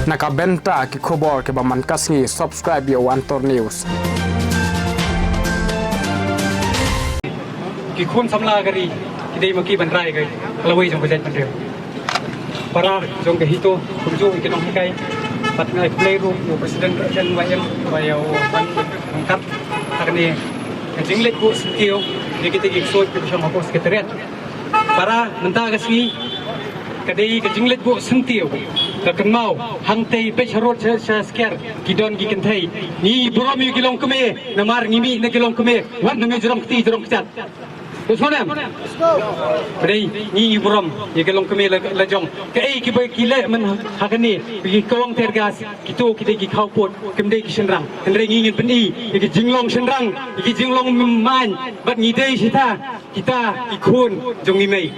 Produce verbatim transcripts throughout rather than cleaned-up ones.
Na ka bynta ki khubor kiba man ka sngi, subscribe ïa u Antor News. Ki khun samla ka ri ki dei ma ki ban rai ka lawei jong ka jaitbynriew. Para jong ka HITO, kumjuh ïa ki nonghikai, bad nga ai khublei ruh ïa u president ka N Y M, ba ïa u ban ryngkat ha kane ka jingleit buh syntiew ïa kita ki ksuid kiba shong ha ka secretariat. Para mynta ka sngi ka dei ka jingleit buh syntiew, ka kynmaw hangtei peit harud sha, sha skiar ki don ki kynthei. Ngi burom ïa ki longkmie, namar ngi mih na ki longkmie wat na ngi jrong kti jrong kjat. Ka sngewdem. Ba dei ngi, ngi burom ïa ki longkmie la, la jong. Kaei kiba ki leh man ha kane, ki kawang tear gas, kito ki dei ki khawpud, kim dei ki shynrang. Hynrei ngi ngin pyni ïa ki jinglong shynrang, ïa ki jinglong main, bad ngi dei shata kita ki khun jong ngi mei.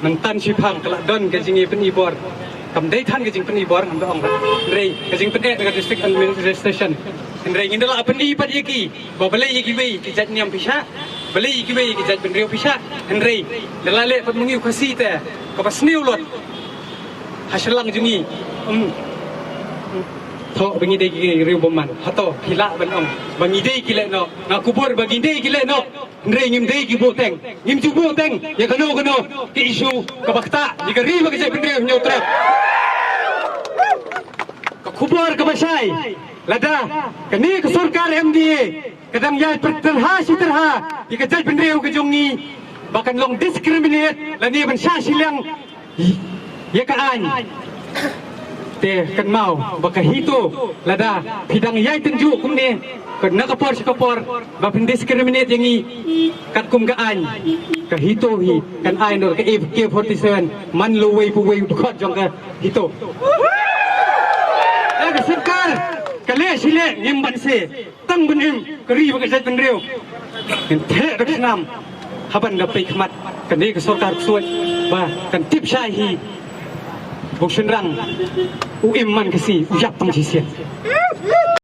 Mynta shiphang ka la don ka jingïapyni bor. Kam dei than ka jingpyni bor, ngam da ong. Hynrei ka jingpyni na ka district administration. Hynrei ngin da la pyni pat ïa ki ba balei ïa kiwei ki jait niam pisa, balei ïa kiwei ki jaitbynriew pisa. Hynrei da la leh pat ma ngi u Khasi te kaba sniew lut ha shyllangh jong ngi. Um. Thoh ba ngi dei ki riew bymman. Hato phi lah ban ong ba ngi dei ki leh noh? Nga kubur ba ngi dei ki leh noh. Hynrei ngim dei ki buhteng, ngim ju buhteng ïa kano kano ki issue kaba ktah ïa ka ri bad ka jaitbynriew Hynñiewtrep. Ka khubor kaba shai, lada kane ka sorkar M D A ka dang ïai pyrtylha shi tyrha ïa ka jaitbynriew ka jong ngi, ba kan long discriminate lane ban shah shiliang ïa ka aiñ. Te kynmaw ba ka HITO, lada phi dang ïai tynjuh kumne, ka na ka por sha ka por ba phin discriminate ïa ngi katkum ka aiñ, ka HITO hi kan ai noh ka A K forty-seven man la uwei pa uwei u dkhot jong ka HITO. Ka sorkar ka leh shi leh ngim banse. Tang ban im ka ri bad ka jaitbynriew. Ngin theh da ka snam ha ban da pei khmat kane ka sorkar ksuid ba kan tip shai hi ba u shynrang u im man ka sngi, u ïap tang shisien.